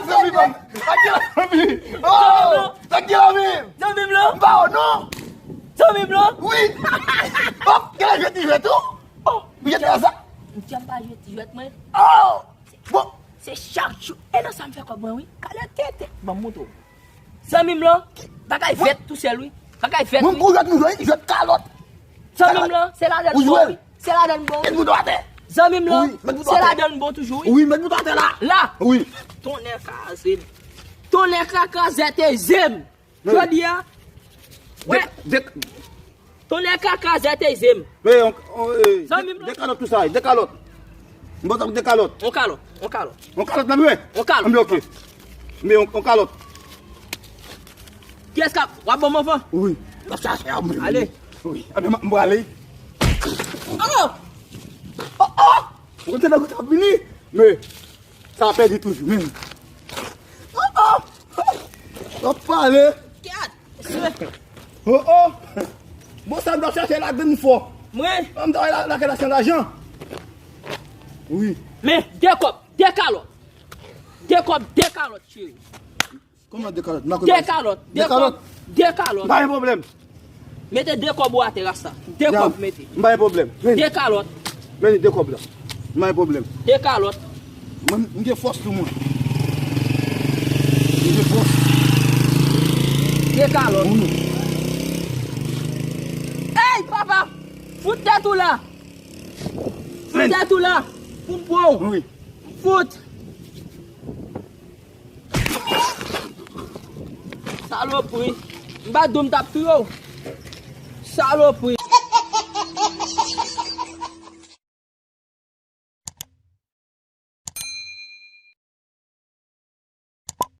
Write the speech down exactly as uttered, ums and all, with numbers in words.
Zanmi m. Nèg ki zanmi. Oh, nèg ki zanmi. Zanmi m lan. M pa wè non. Zanmi m lan. Wi. Oh, gen lè jwèt li jwèt tou. Oh, jwèt la sa. M di m pa jwèt jwèt mwen. Oh. Bon. Se chak jou. E nan sa m fè kòb mwen wi. Kalè tete. Ban m montre w. Zanmi m lan. Bagay vèt tou sèl wi. Bagay vèt wi. Mwen m kou jwèt m jwe, jwèt kalòt. Zanmi m lan, se ladan l bon wi. Se ladan l bon wi. Met bouton atè. Zanmi m lan, se ladan l bon toujou wi. Wi, met bouton atè la. La. Wi. Tonnè kraze m. Tonnè krakrazè te ze m. Jodi a. Wè. Tonnè krakrazè te ze m. Zanmi m lan. De kalòt tou sa, de kalòt. M ba w de kalòt. On kalòt, on kalòt. On kalòt la mwen. On kalòt. Anben ok. Men on, on kalòt. Kiyès k ap, w ap ban m anvan? Wi. L ap chache a mwen. Ale. Wi. Anben m prale. Oh! Oh oh! Ou konn se nan gout ap vini. Men sa pèdi toujou men. Oh oh! W ap pale. Gad. Oh oh! Bon sa m t ap chache la grenn fò. Mwen. An m travay la lakay la san lajan. Wi. Men de kòb, de kalòt. De kòb, de kalòt cheri. Kòman de kalòt? M pa konn. De kalòt, de kòb, de kalòt. M pa gen pwoblèm. Mete de kòb ou atè rasta. De kòb mete. M pa gen pwoblèm. De kalòt. Men de kòb la. M pa gen pwoblèm. De kalòt. Mwen m gen fòs sou mwen. M gen fòs. De kalòt. Wi. Ey papa! Fout tèt ou la. Fout tèt ou la. Pou m pran w. Wi. Fout. Salopri. M pa di w m t ap touye w. Salopri.